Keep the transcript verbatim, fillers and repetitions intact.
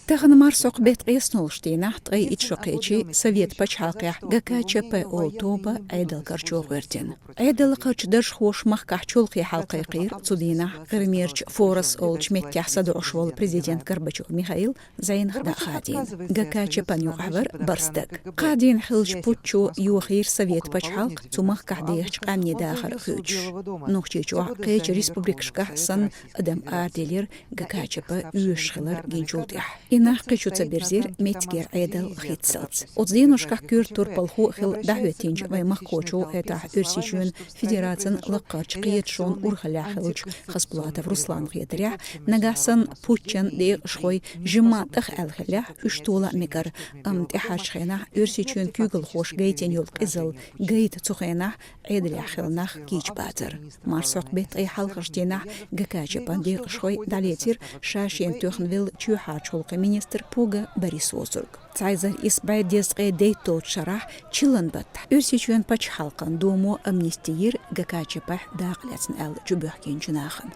Тахан марсохь бетт къеснолуш дийнахь, ткъе итт шо кхечи, Совет пачхьалкхехь ГКЧП олу тоба Ӏедал карчо гӀоьртина. Ӏедал карчу даржхоша махкахь чолхе хьалакхайкхийра. Цу дийнахь Къиримерчу Форос олучу меттехь садоӀуш волу президент Горбачев Михаил зӀенах дӀа а хадийна. ГКЧП-н юкъахь вара барс даг. Кхадийна хиллачу путчо йохийра Совет пачхьалкх, цу махкахь дехачу къаьмнийн дахар хуьйцуш. Нохчийчохь, кхечу республикашкахь санна, адам араделира ГКЧП оьшуш хилар гинчул тӀаьхьа. И нах кхин чу ца бирзира меттигера Ӏедал хӀитталц. Оцу деношкахь куьйра турпалхо а хилла дӀахӀоьттинчу вайн махкахочо, хӀетахь Оьрсийчоьнан Федерацин лакхарчу кхеташонан урхаллехь хиллачу Хасбулатов Руслана хетарехь, нагахь санна путчан декъашхой жимма тӀах аьлла хиллехь, уьш тола а мегара, амма тӀаьхьарчу хенахь Оьрсийчоьнан куьйгалхоша гайтина йолу къизалла гайта цу хенахь Ӏедалехь хилла нах кийча бацара. Марсхьокху беттан ткъе хьалхарчу дийнахь ГКЧП-н декъашхой дӀалецира ша-шена тоьхна велла чоьхьарчу гӀуллакхийн министр Пуга Борис воцург. Цхьа эзар исс бӀе дезткъе дейтталгӀачу шарахь, чиллан баттахь, Оьрсийчоьнан пачхьалкхан Думо амнисти йира ГКЧП-хь дакъа лаьцна аьлла чубоьхкинчу нахана.